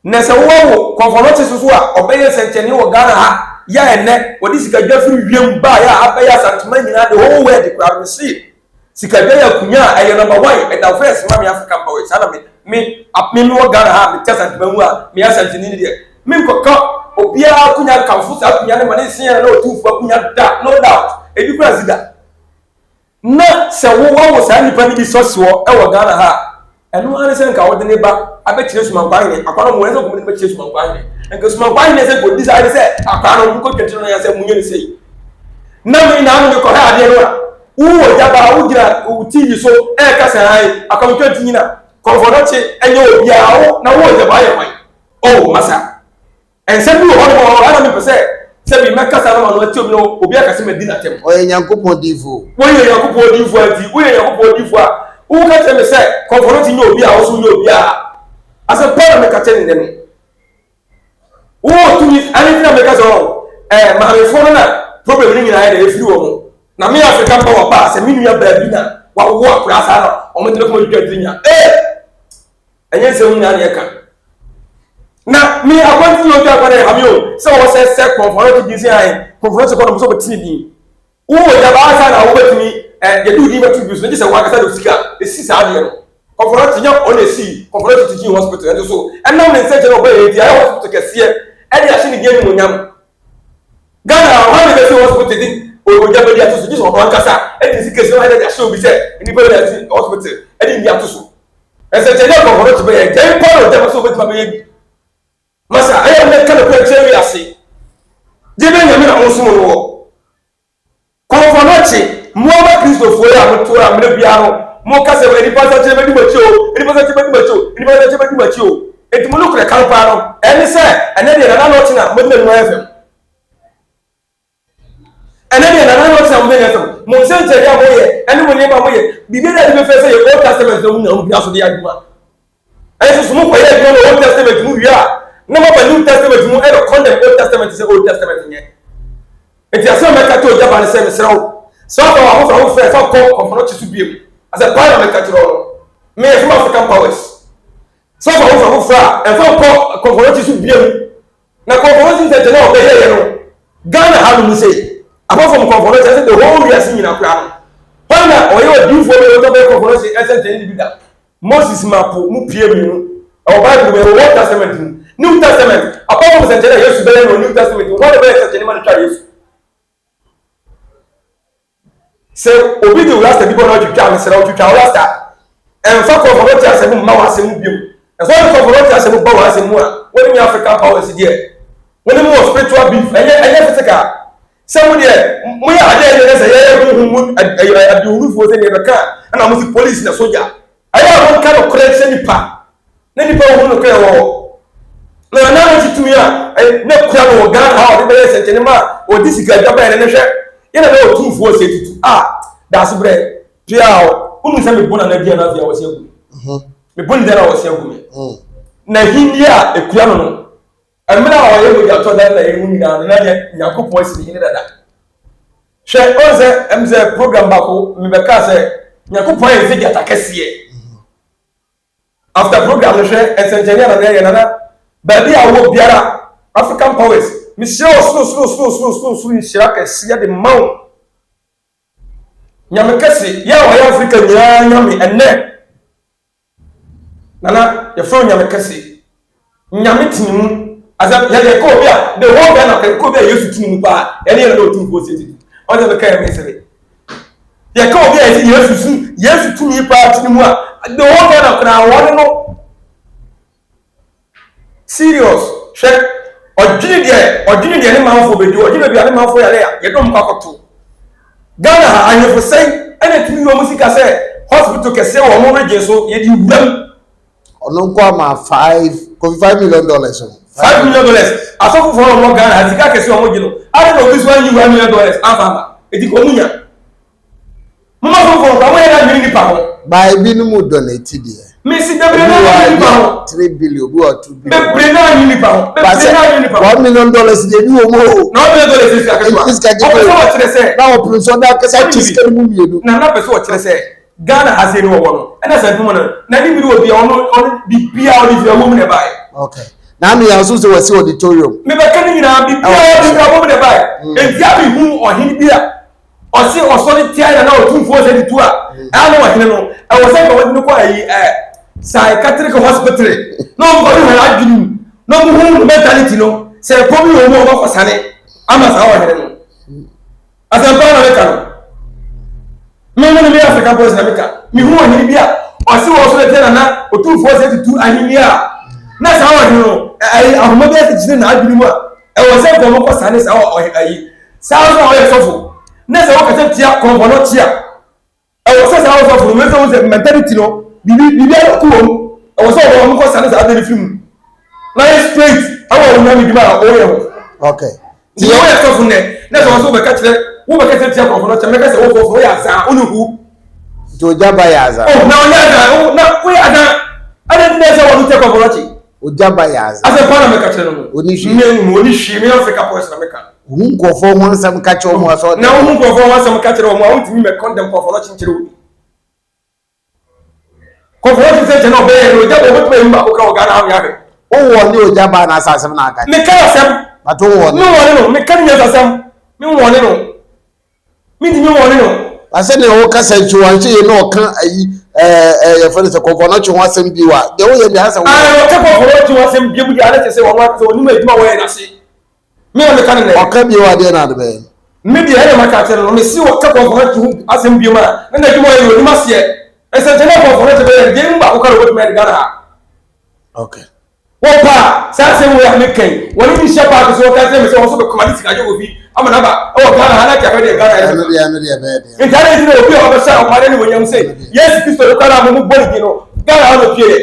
Na sɛ wowɔ wo kɔnfɔnɔkye so so a ɔbɛyɛ nsɛnkyerɛnne wɔ Ghana ha yɛ a ɛnnɛ wɔde sikadwa firi wiem baeɛ a abɛyɛ Asantema nyinaa the whole world koraa no mese sikadwa yɛ akunya a ɛyɛ number one ɛda first ma me African power saa na me me me mewɔ Ghana ha a mete Asantema mu a meyɛ Asanteni no deɛ menkɔka. obiara akonya nkamfo saa akonya no ma ne nsen yɛn na Otumfoɔ akonya da, no doubt, ebi koraa nsi da. Na sɛ wo wawo saa nipa no bi sɔsoɔ wɔ Ghana ha a, ɛno ara ne sɛ nka wode ne ba abɛkyerɛ Sumankwaa hene, akwa no mo ɛsɛ nka wɔde no bɛkyerɛ Sumankwaa hene. Nka Sumankwaa hene sɛ nka ɔdi saa ne sɛ akwa no mo kɔtwa tiri no yɛ sɛ monyɛ no sei. Na me na ano mekɔhwɛ adeɛ no a, wowɔ gya baa wogyina wo TV so ɛreka sɛ ae akwa metwa ti nyina kɔmfɔnɔkye ɛnyɛ obiara wo na wowɔ gya baa yɛ hwan? Oh masa. Nsɛm bi wɔ hɔ nom a ɛna mepɛ sɛ sɛ bi mɛkasa no ma no ati obi na obi aka sɛ madi n'atɛm. Ɔyɛ Nyankopɔn diyifo o. Woyɛ Nyankopɔn diyifo a nti woyɛ Nyankopɔn diyifo a woka kyerɛ me sɛ kɔmfɔ no ti nyɛ obi a wo so wonyɛ obiara. Asɛm pa na meka kyerɛ ne nnɛ no. Wowɔ tumi ɛne nti na meka sɛ ɔ ɛɛ maamefoɔ no na problem no nyinaa yɛ dɛ ɛfiri wɔn. Na me African power paa sɛ me nua baa bi na wawo akwadaa saa na wɔn de no kɔma twitwa tiri nya ee. Ɛnyɛ nsɛm nyinaa na yɛka. Na me akwantu na otwa kwan ɛha me o sɛ wɔ sɛ sɛ kɔnfɔrɔkye din sɛ ae kɔnfɔrɔkye kɔ no sɛ wɔbɛtene din. Wowɔ gya baa sa na wobɛtumi ɛ yɛde wo din bɛto bi so na gye sɛ wankasa de sika esi saa adeɛ no. Kɔnfɔrɔkye nyɛ ɔna esi Kɔnfɔrɔkye Teaching Hospital ɛnso so ɛnam ne nsɛnkyerɛ ɔbɛyɛ nti ayɛ hospital kɛseɛ ɛde ahyɛ ne din animuonyam. Ghana hwan na ɛbɛsi hospital de ogya bɛdi ato so gye sɛ ɔno ankasa ɛde ne sika si hɔ ɛde ahyɛ obi sɛ nnipa bɛde asi hospital ɛde nni ato so. Nsɛnkyerɛnne a nkurɔfoɔ no te bɛyɛ dɛn mpo na ɔda mu sɛ wobɛtumi abɛyɛ bi? Masa, ɛyɛ a mɛka nokorɛ kyerɛ wiase. Gye bɛ Nyame na monsom no wɔ. Kɔmfoɔ no kye, mo ama Kristofoɔ yi a moto a mmerɛ biara no moka sɛ nnipa nsakyerɛ bɛdi mo akyi o, nnipa nsakyerɛ bɛdi mo akyi o, nnipa nsakyerɛ bɛdi mo akyi o. Enti mo nokorɛ ka no paa no, ɛne sɛ ɛnɛ deɛ Nana Nɔkye na mode n'anim ayɛ fam. Ɛnɛ deɛ nana no tena mo bɛnya sɛm mo nsɛnkyerɛnne a moyɛ ɛne mo nneɛma a moyɛ biribi a de bɛfɛ sɛ yɛ Old Testament na mo nyina mo gyina so de yɛ adwuma ɛnso so mokɔyɛ adwuma no Old Testament mu wie a na moaba New Testament mu ɛbɛ condemn Old Testament sɛ Old Testament nyɛ nti asɛm a mɛka kyerɛ ogya ba no sɛ mesrɛ wo sɛ ɔfa wɔ ahofa wo frɛ fa kɔ kɔmfɔ no kye so biem asɛ paa na mɛka kyerɛ wo no meyɛ from African powers sɛ ɔfa wo fa foforɔ a ɛmfa nkɔ kɔmfɔnɔkye so biam na kɔmfɔnɔkye nsɛnkyɛnne a ɔbɛyɛeɛ no Ghana ha nom sei apart from kɔmfɔnɔkye ɛsɛ the whole wiase nyina koraa no hwan na ɔyɛ odiyifoɔ bi a ɔtɔ bɛyɛ kɔmfɔnɔkye nsɛnkyɛnne no bi da Moses ma po mu pie mmienu ɛwɔ Bible mu ɛwɔ Old Testament mu New Testament apart from nsɛnkyɛnne a Yesu bɛyɛ no New Testament mu hwan na ɔbɛyɛ nsɛnkyɛnne ma no twa Yesu Sɛ obi de wo rasta bi bɔ na ɔtwitwa a, mesrɛ wo twitwa wo rasta. Ɛmfa kɔmfɔrɔte asɛm mma w'asɛm mu bio. Na sɛ wode kɔmfɔrɔte asɛm ba w'asɛm mu a, wo ne me African powers deɛ, wo ne me wɔ spiritual beef, ɛnyɛ ɛnyɛ physical. Sɛ mo deɛ, moyɛ adeɛ a ɛnyɛ sɛ yɛyɛ honhom mu adehunufoɔ sɛ deɛ yɛbɛka a, ɛna mo se police na sogya. Ɛyɛ a monka nokorɛ nkyerɛ nnipa na nnipa nhunu nokorɛ wɔ hɔ. Na na no tumi a na kura no wɔ Ghana ha a ɔde bɛyɛ nsɛnkyerɛnne ma ɔde sika adwa baeɛ no ne hwɛ yɛ na na ɔtumfoɔ sɛ tutu a daase berɛ pia a wonu sɛ mebo nana dua no afei a wɔsɛ agu me mebo ne dua no a wɔsɛ agu me na ahenni a ɛkura no no mmerɛ a ɔyɛ mogyatɔ da na yɛhu nyinaa no na Nyankopɔn asi ne hene dada. Hwɛ, ɔn sɛ ɛm sɛ program baako mebɛkaa sɛ Nyankopɔn ayɛ sɛ gyata kɛseɛ. After program no hwɛ nsɛnkyerɛnne a nana yɛ nana baabi a wɔ biara African powers mehyira wɔ soro soro soro soro soro soro nhyira kɛseɛ de ma wo. Nyame kɛse yɛ a wɔyɛ Africa nyinaa nyame ɛnɛ. Nana yɛfrɛ wo nyame kɛse. Nyame te ne mu. Asɛ yɛ yɛ kɔ obi a the whole Ghana kɔ obi a Yesu te ne mu paa. Ɛne yɛ na otumfoɔ sie titi. Ɔsɛ bɛka yɛ mesere. Yɛ kɔ obi a yɛsi Yesu su Yesu tumi paa te ne mu a the whole Ghana koraa wɔne no. Serious hwɛ ɔdwene deɛ ɔdwene deɛ ne manfoɔ bɛdi ɔdwene baabi a ne manfoɔ yare a yɛde wɔn kɔ akɔto Ghana ha ahemfo sɛn ɛna ɛtumi yi wɔn sika sɛ hospital kɛseɛ wɔ wɔn region so yɛde wuram. Ɔno nko ama five kofi $5 million o. $5 million asɔfofoɔ na wɔn Ghana ha sika kɛseɛ wɔn gye no adi na obi so anyi $1 million anfa ama eti kɔn mu nya. Moma asɔfofoɔ nkwa, moyɛ dɛ adwene nipa ho. Ba ebinom donate deɛ. Mesi bebree na anyi nipa ho. 3 billion, obi wɔ 2 billion. Bebree na anyi nipa ho. Bebree na anyi nipa ho. $1 million deɛ ebi wɔ mu o. Na $1 million sika ketewa. Sika ketewa. Ɔpɛ sɛ ɔkyerɛ sɛ. Na ɔpere nso ɔde akasa kye sika no mu mmienu. Na na pɛ sɛ ɔkyerɛ sɛ Ghana ha sei no wɔwɔ no ɛna sɛ adwuma no na ne biri wɔ bia ɔno ɔno bibia ɔde fi awom na ɛbaeɛ. Okay. Na ano yɛn nso sɛ wɔsi auditorium. Mebɛka ne nyinaa bibia ɔde fi awom na ɛbaeɛ. Enti abehu ɔhene bi a ɔse ɔsɔre tia na na ɔtumfoɔ sɛ de tu a ɛa na ɔhene no ɛwɔ sɛ nka wɔde no kɔ ayi ɛ psychiatric hospital na wɔn kɔ hwehwɛ adwene mu na wɔn hu no mentality no. Sɛ ɛpɔ bi wɔ mu a wɔakɔ sane ama saa ɔhene no. Asɛmpa na meka no. Me me ne me African boys na meka. Mehu ɔhene bi a ɔse wɔ so bɛtɛ nana otumfoɔ sɛ tutu ahenni a na saa ɔhene no ayi ahoma bi akyekyere n'adwene mu a ɛwɔ sɛ nkɔmɔ kɔ sane saa ɔhene ayi saa nso a ɔyɛ sɔfo na sɛ wɔkasa tia kɔmfɔ no kyea. Ɛwɔ sɛ saa ɔsɔfo no wɛsɛ sɛ mentality no biribi biribi ayɛ ko wɔm. Ɛwɔ sɛ ɔbɔ wɔn kɔ sane saa ade no firi mu na yɛ straight ɛwɔ wɔn nyame dwuma a ɔyɛ ho. Okay. Nti yɛ wɔyɛ sɔfo nnɛ na sɛ wɔn so wɔbɛka kyerɛ wɔbɛka kyerɛ tia kɔfo no kyɛ mɛka sɛ wɔfɔ fo wɔyɛ azaa wɔn hu. Nti ogya ba yɛ azaa. Oh na ɔnyɛ azaa oh na wɔyɛ azaa ɛna ti na ɛsɛ wɔn tia kɔfo no kyi. Ogya ba yɛ azaa. Asɛ pa na mɛka kyerɛ no no. Oni hwee. Me oni hwee me Africa boys na mɛka. Wohu nkurɔfoɔ ho asɛm ka kyerɛ wɔn asɔ. Na wohu nkurɔfoɔ ho asɛm ka kyerɛ wɔn a wontumi mɛ condemn nkurɔfoɔ no kyenkyere obi. Nkurɔfoɔ no sɛ kyɛ na ɔbɛyɛ no ogya ba ɔbɛtumi ayi baako kra wɔ Ghana ha yɛahwɛ. Wowɔ ne ogya ba na asasɛm na aka. Meka asɛm. But wowɔ ne. Me wɔ ne no meka ne nyasasɛm me wɔ ne no. Mentumi nwɔne no. Na sɛdeɛ wokasa nti wanhwɛ yie na ɔka ayi ɛɛ ɛɛ yɛfrɛ no sɛ kɔnfɔnɔkye ho asɛm bio a, deɛ woyɛ deɛ asɛ wo. Ae ɔka kɔnfɔnɔkye ho asɛm bio deɛ a na kyerɛ sɛ ɔno ankasa ɔnim adwuma a wɔyɛ no ase. Me na meka no nnɛ. Ɔka bio a deɛ na ade bɛyɛ no. Me deɛ ɛna maka akyerɛ no no, mese ɔka kɔnfɔnɔkye ho asɛm bio a na n'adwuma a ɔyɛ no ɔnim aseɛ. Nsɛnkyerɛnne a kɔnfɔnɔkye bɛyɛ no deɛ emu baako koraa na ɔbɛtumi ayɛ de Ghana ha. Okay. Wɔpa a, saa asɛm wei a meka yi, wɔne me hyia paake so wɔka kyerɛ me sɛ wɔn nso bɛkɔma de sika gye obi ama no aba wɔ Ghana ha na kyɛ hwɛ deɛ Ghana yɛ Ɛno deɛ ɛno deɛ ɛbɛyɛ deɛ. Nti adɛn nti na obi a ɔbɛhyɛ ɔman animuonyam sɛ Yesu Kristo no koraa no a mo bɔ ne din no, Ghana ha na opie yɛ?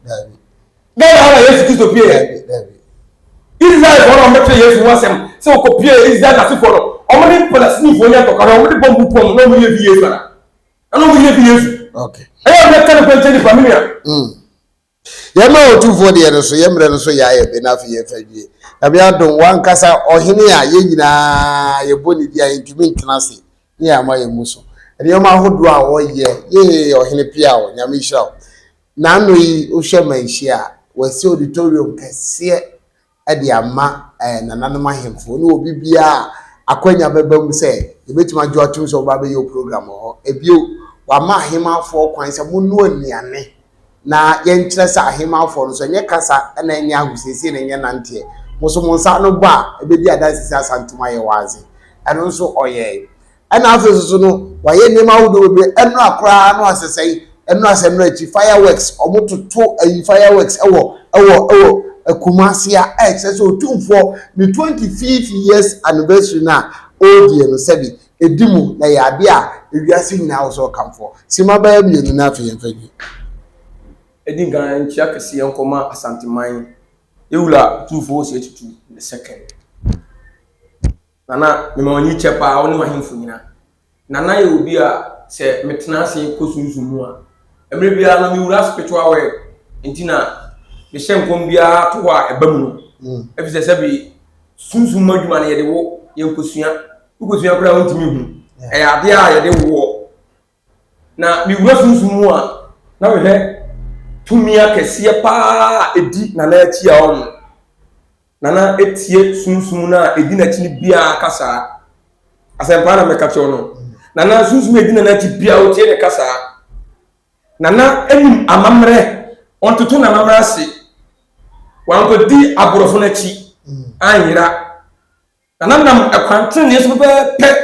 Daabi. Ghana ha na Yesu Kristo pie yɛ? Daabi, daabi. Israelfoɔ na wɔbɛtwerɛ Yesu ho asɛm sɛ ɔkɔpie Israel asefoɔ no, wɔn ne Palestinifoɔ nya ntɔkwa na wɔde bɔmbu pɔm na wɔyɛ fi Yesu ana? Ɛna wɔyɛ fi Yesu. Okay. Ɛyɛ a mɛka no kwankyɛn nipa me nua. Yɛmma Otumfoɔ deɛ no so, yɛn mmerɛ no so yɛ ayɛ be na afei yɛmfa nwie. Nyame adom, w'ankasa ɔhene a yɛn nyinaa yɛbɔ ne din a yɛntumi ntena ase ne yɛama yɛn mu so. Nneɛma ahodoɔ a ɔyɛ, yee ɔhene Piaw, Nyame nhyira wo. N'ano yi wohwɛ manhyia a, wasi auditorium kɛseɛ de ama nananom ahemfo ne obi biara a akwanya bɛba mu sɛ yɛbɛtumi agye atom sɛ wɔba abɛyɛ program wɔ hɔ. Ebio, wama ahemmafoɔ kwan sɛ monnoa nnuane na yɛnkyerɛ sɛ ahemmafoɔ no nso ɛnyɛ kasa na ɛnyɛ ahosiesie na ɛnyɛ nanteɛ. Mo nso mo nsa ano bɔ a ɛbɛdi adanse sɛ Asantuma yɛ wɔ adze. Ɛno nso ɔyɛe. Ɛna afei nso so no, wɔayɛ nneɛma ahodoɔ bebree. Ɛnora koraa no asɛsɛe, ɛnora sɛ ɛnora akyi fireworks, wɔn toto ayi fireworks ɛwɔ ɛwɔ ɛwɔ Kumasi a ɛkyerɛ sɛ Otumfoɔ ne 25th years anniversary no a ɔredie no sɛbi ɛdi mu na ɛyɛ adeɛ a ewiase nyinaa wɔ sɛ ɔkamfoɔ. Sima bɛyɛ mmienu na afei yɛmfa nwie. Ɛdi nkan nkyia kɛseɛ nkɔma Asanteman Yɛwura Otumfoɔ Osei Tutu the second. Nana, mema w'ani kyɛ paa, wo ne w'ahemfo nyina. Nana yɛ obi a sɛ metena ase kɔ sunsum mu a, mmerɛ biara no mewura spiritual world, nti na mehyɛ nkɔm biara to hɔ a ɛba mu no. Mm. Ɛfiri sɛ sɛbi sunsum mu adwuma no yɛde wo, yɛnkɔsua. Wokɔsua koraa wontumi hu. Ɛyɛ adeɛ a yɛde woɔ. Na mewura sunsum mu a, na mehwɛ tumi akɛseɛ paa a ɛdi Nana akyi a ɔno. Nana etie sunsum no a edi n'akyi no biara kasaa. Asɛmpa na mɛka kyerɛ no. Nana sunsum a edi Nana akyi biara otie ne kasaa. Nana enim amammerɛ, ɔntoto n'amammerɛ ase. Wankɔdi aborɔfo no akyi anyera. Nana nam ɛkwan tenenee so pɛpɛɛpɛ.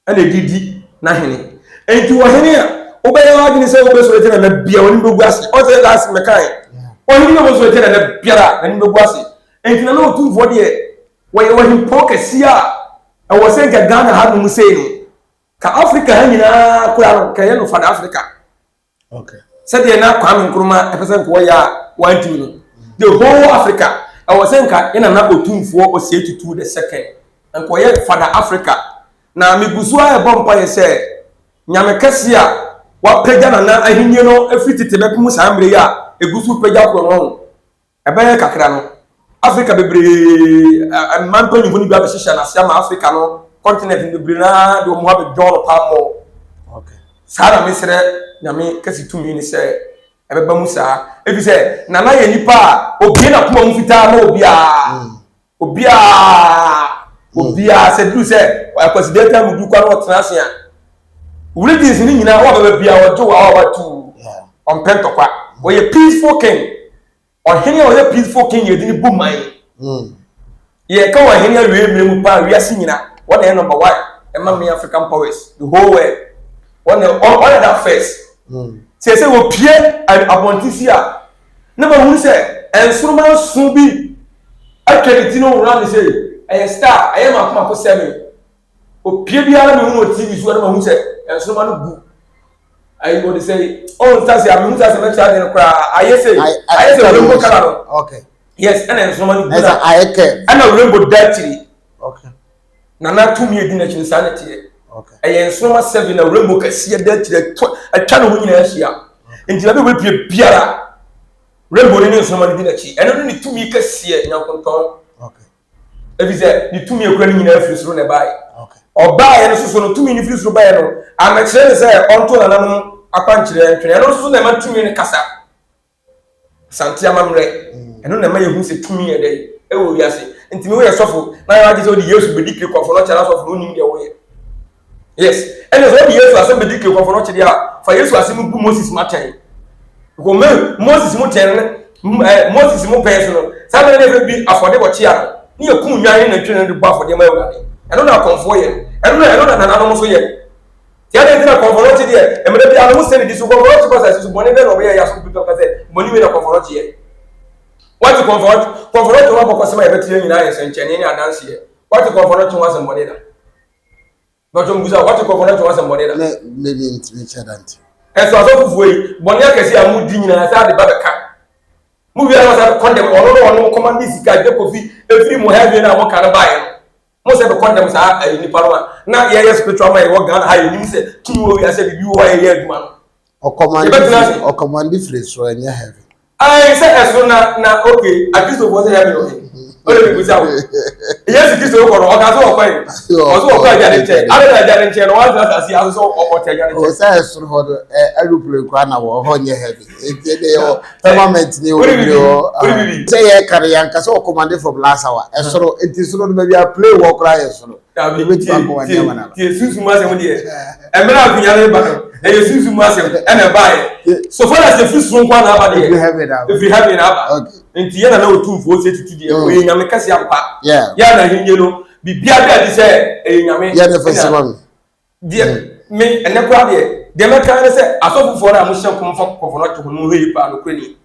ɛna ɛde di n'ahene. Enti ɔhene a wobɛyɛ w'adwene sɛ wobɛsɔre atia nana bia w'anim bɛgu ase. Ɔsɛ last mɛkae. Ɔhene bi a ɔbɛsɔre atia nana biara n'anim bɛgu ase. Enti nana otumfoɔ deɛ wɔyɛ ɔhempɔn kɛseɛ a ɛwɔ sɛ nka Ghana ha nom sei no ka Africa ha nyinaa koraa no ka ɛyɛ no Father Africa. Okay. Sɛdeɛ na Kwame Nkrumah ɛpɛ sɛ nka ɔyɛ a wantumi no. The whole Africa ɛwɔ sɛ nka yɛ nana Otumfoɔ Osei Tutu the second nka ɔyɛ Father Africa. Na megu so ara ɛbɔ mpaeɛ sɛ Nyame kɛseɛ a wapagya nana ahennie no afiri tete bɛpem saa mmerɛ yi a ɛgu so pagya korɔ no ho. Ɛbɛyɛ kakra no, Africa bebree mmaa mpanyimfo no bi abɛhyehyɛ n'ase ama Africa no continent no bebree naa de wɔn ho abɛdwɔn no paa mmɔ. Saa na mesrɛ Nyame kɛse tumi ne sɛ ɛbɛba mu saa. Efi sɛ Nana yɛ nipa a obie n'akoma mu fitaa ma obiara. Mm. Obiara mm. obiara sɛ duru sɛ akwasideɛ ta mu du kwa na ɔtena ase a religions no nyinaa wɔbɛba biara ɔgye wɔ a watu ɔmpɛ ntɔkwa. Ɔyɛ peaceful king. Ɔhene a ɔyɛ peaceful king yɛde ne bu man. Yɛka wɔ ahene awie mmerɛ mu paa wiase nyina wɔn na yɛ number one ɛma me African powers the whole world wɔn na wɔn na first. Sɛ sɛ wɔpie abɔnten si a na mahunu sɛ nsoroma nson bi atwa ne ti no wura ne sɛ ɛyɛ star ɛyɛ mako mako sɛme opie biara mehunu wɔ tv so na mahunu sɛ nsoroma no gu ayi wɔde sɛ ɔn nsa sɛ amehu sɛ asɛm ɛkyerɛ ade no koraa ayɛ sɛ ayɛ sɛ rainbow colour no okay yes ɛna nsoroma no gu na ayɛ kɛ ɛna rainbow da akyiri okay nana tumi edi n'akyi no saa na teɛ okay ɛyɛ nsoroma seven na rainbow kɛseɛ da akyiri atwa ne ho nyinaa ahyia nti baabi a wɔapue biara rainbow no ne nsoroma no di n'akyi ɛno ne ne tumi kɛseɛ nyankontɔn okay efisɛ ne tumi ekura no nyinaa firi soro na ɛbaeɛ. Ɔbaeɛ no soso no tumi no firi soro baeɛ no amɛkyerɛ ne sɛ ɔnto nananom akwankyerɛ ntwene. Ɛno nso so na ɛma tumi no kasa. Asante amammerɛ ɛno na ɛma yɛhu sɛ tumi yɛ dɛ ɛwɔ wiase. Nti me woyɛ sɔfo na yɛ agye sɛ wode Yesu bɛdi kiri kɔfo no kyerɛ asɔfo no wonim deɛ woyɛ. Yes. Ɛna sɛ wode Yesu asɛm bɛdi kiri kɔfo no kyerɛ a fa Yesu asɛm gu Moses mu atɛn. Because Moses mu tɛn no, eh, Moses mu pɛn so no, saa bɛrɛ ne fɛ bi afɔde wɔ kyea no, ne yɛ kum nwan ne nantwi no de bɔ afɔdeɛ ma Awurade. Ɛno na akɔmfoɔ yɛ no. Ɛno na ɛno na nananom nso yɛ. Tí a nti na kɔmfoɔ no kye deɛ, mmerɛ bi ano mo sɛ ne di so kɔmfoɔ no kye kɔ asase so bɔne bɛn na ɔbɛyɛ yɛ asɔfo bi ka sɛ bɔne wei na kɔmfoɔ no kye yɛ. Wate kɔmfoɔ kɔmfoɔ no kye ho abɔkɔsɛm a yɛbɛte yɛn nyinaa yɛ nsɛnkyerɛnne ne adanseɛ. Wate kɔmfoɔ no kye ho asɛmmɔne da. Bàtò mbusa wate kɔkɔ na kyerɛ asɛm bɔne da. Ne ne bi ntumi kyɛ da nti. Ɛso asɔfofoɔ yi bɔne akɛse a mudi nyinaa sɛ ade ba bɛka. Mo wia na sɛ kɔndɛm ɔno na ɔno kɔmande sika gye kofi efiri mo heaven a moka no baeɛ no. Mo sɛ bɛ kɔndɛm saa ɛyi nipa no a na yɛyɛ spiritual man wɔ Ghana ha yɛnim sɛ tumi wɔ wiase biribi wɔ hɔ a yɛyɛ adwuma no. Ɔkɔmande firi soro ɛnyɛ heaven. Ayi sɛ ɛsoro na na ok akristofoɔ sɛ heaven wɔ he ɔde mi busa wo Yesu Kristo kɔ no ɔka sɛ ɔkɔ yi ɔsɛ ɔkɔ agya ne nkyɛn ade na agya ne nkyɛn no wantena asase aso sɛ ɔte agya ne nkyɛn. Ɔsɛ ɛsoro hɔ no ɛ aeroplane koraa na wɔ hɔ nyɛ heaven eti ɛde yɛ firmament ne wɔ bebree hɔ sɛ yɛ kare yɛn kasa ɔkɔmande from last hour ɛsoro eti soro no baabi a plane wɔ koraa yɛ soro. Dabi, tie, tie, tie, sunsum asɛm deɛ, mmerɛ a akonnwa no reba no, ɛyɛ sunsum asɛm ɛna ɛbaeɛ. So far as ɛfiri soro nko na aba deɛ, ɛfiri heaven na aba. Nti yɛn nana Otumfoɔ Osei Tutu deɛ, mm. ɔyɛ nyame kɛse ampa. Yɛn na ahennie no, biribiara da adi sɛ ɛyɛ nyame. Yɛn ne fɛsɛ ma mi. Deɛ me ɛnɛ koraa deɛ, deɛ mɛka ne sɛ asɔfofoɔ no a mohyɛ nkɔm fa kɔfɔ no ato ho no ho yie paa nokorɛ ni.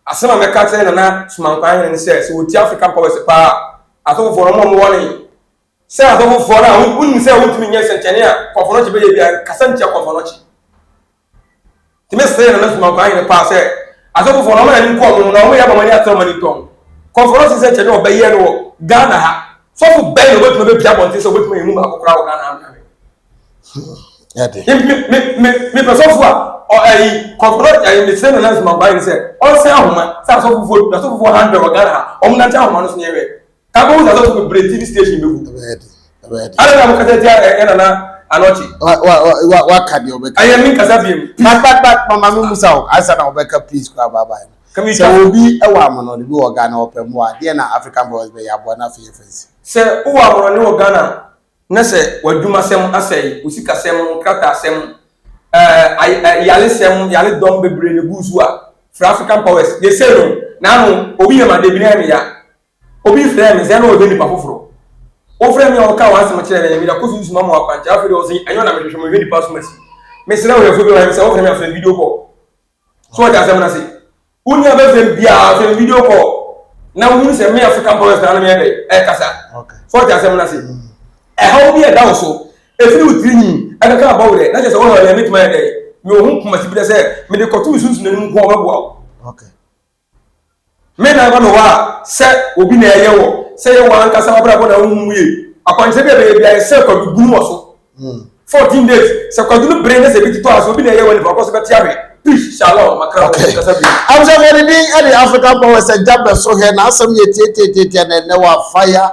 Asɛm a mɛka kyerɛ nana Sumankwan hene ne sɛ, sɛ wɔtie African powers paa, asɔfofoɔ no wɔn a wɔwɔ ne Sɛ asɔfofoɔ no a wonim sɛ wontumi nyɛ nsɛnkyerɛnne a kɔmfɔnɔkye bɛyɛ biara nkasa ntia kɔmfɔnɔkye. Nti mesrɛ Nana Sumankwa Ahene paa sɛ asɔfofoɔ no wɔn ani nkɔ wɔn ho na wɔn yɛ ama wɔn ani atra wɔn ani ntɔn. Kɔmfɔnɔkye nsɛnkyerɛnne a ɔbɛyɛ no wɔ Ghana ha, sɔfo bɛn na obetumi abɛpia abɔnten sɛ obetumi ayɛ mu baako koraa wɔ Ghana ha mehwɛ. Mepɛ sɔfo a ɛyi kɔmfɔnɔkye ɛyi mesrɛ Nana Sumankwa Ahene sɛ ɔnsɛn ahoma sɛ asɔfofoɔ asɔfofoɔ 100 wɔ Ghana ha wɔn nante ahoma no so nyɛ hwɛ. Ka bɛhu sɛ asɔfo bebree TV station bɛgu. Adɛn na mokasa tia yɛ nana Anɔkye? Waka deɛ ɔbɛka. Ɛyɛ me nkasa biem. But but but mama me musa o ansa na ɔbɛka peace koraa bye bye no. Sɛ obi wɔ amanɔne bi wɔ Ghana ɔpɛ mmoa deɛ na African Brothers bɛyɛ aboa no afei yɛfa nsi. Sɛ wowɔ amanɔne wɔ Ghana na sɛ w'adwumasɛm asɛe, wo sikasɛm, wo nkrataasɛm, ɛɛ yaresɛm, yaredɔm bebree na egu so a, frɛ African Powers. Yɛsei no, n'ano obi yɛ ma debi na ɛyɛ me ya. Obi frɛɛ me sɛ na ɔhwɛ nipa foforɔ. Wofrɛ me a ɔka w'asɛm kyerɛ me, mede akɔ sunsum ama wo akwankyerɛ. Afei deɛ ɔse ɛnyɛ wo na mehwehwɛ, mehwɛ nipa som asi. Mesrɛ wo hwɛfoɔ bi wɔ ha sɛ wofrɛ me a frɛ me video call. So wɔte asɛm no ase? Wo nua bɛfrɛ me biara frɛ me video call na wohunu sɛ me African powers na ano meyɛ dɛ ɛkasa. So wɔte asɛm no ase? Ɛhaw bi a ɛda wo so, ɛfiri wo tiri nwi ɛkeka abɔ wo dɛ, na kyerɛ sɛ wohaw deɛ mɛtumi ayɛ dɛ. Mewɔ ho kumasi bi dɛ sɛ mede kɔto me sunsum anim nko a ɔbɛboa wo. Me na ɛba me hɔ a, sɛ obi na ɛyɛ wɔ, sɛ yɛ wɔn ankasa w'abrabɔ na wohu mu yie. Akwankyerɛ bi a ɛbɛyɛ biara sɛ kwadu bunu wɔ so. 14 days, sɛ kwadu no bere ne sɛ ebi totɔ ase, obi na ɛyɛ wɔ nipa kɔ so bɛte ahwɛ. Peace, shalom, makra wɔ kasa bi. Abusuafo ne din ɛde African Power sɛ gya bɛso hɛ n'asɛm yɛ tiatiatiatia na ɛnɛ wafaya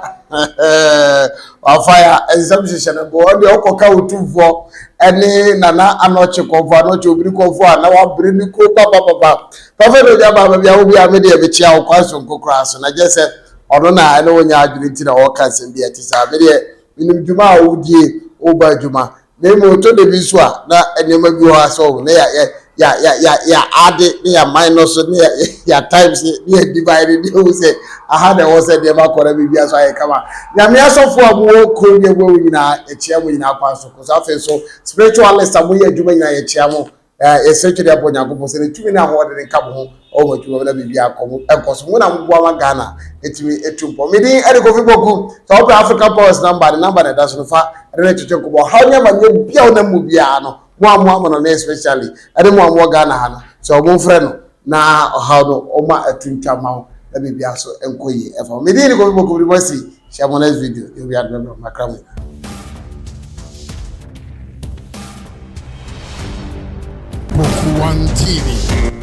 wafaya nsɛm hyehyɛ no bo ɔdeɛ ɔkɔka otumfoɔ ɛne Nana Anɔkye kɔmfo Anɔkye obiri kɔmfo a na wabere ne ko papapapa Prophet Ogya baa baabi a wo bi a me deɛ mekyia wo kwan sonko koraa so na gye sɛ ɔno na ɛne wo nyɛ adwene nti na ɔreka nsɛm bi a ɛte saa. Me deɛ menim dwuma a wodie wobɔ adwuma na mmom ɛtɔ da bi nso a na nneɛma bi wɔ hɔ a sɛ ɔho na yɛ yɛ yɛ yɛ yɛ ade ne yɛ minus ne yɛ yɛ times ne yɛ divide ne ehu sɛ aha na ɛwɔ sɛ nneɛma kɔ na biribi aso ayɛ kama. Nyame asɔfo a mowɔ kurom ne ɛwɔ nyinaa yɛkyia mo nyinaa kwan so. Kɔ so afei nso spiritualist a moyɛ adwuma nyinaa yɛkyia mo. Yɛsrɛ Twɛdeɛ abɔ Onyankopɔn sɛ ne tumi ne ahoɔden nka mo ho wɔ mo adwuma mu na biribi akɔ mo nkɔ so. Mo na moboa ma Ghana ɛtumi ɛtu mpɔn. Me din ɛde Kofi Boku. Sɛ wopɛ African Powers number ne number na ɛda so no fa ɛde ne twetwe nkɔmmɔ. Ɔhaw ne amanneɛ bia wonam mu biara no, mo a mo amanɔne especially ɛne mo a mowɔ Ghana ha no, sɛ ɔmo mfrɛ no na ɔhaw no ɔma ɛto ntwa ma wo na biribiara so nkɔ yie ɛfa ho. Me din de Kofi Boku. Mede mo asi hyia mo next video. Yɛ obi ade bɛbrɛ mo. Makra mo nyinaa. Boku One TV.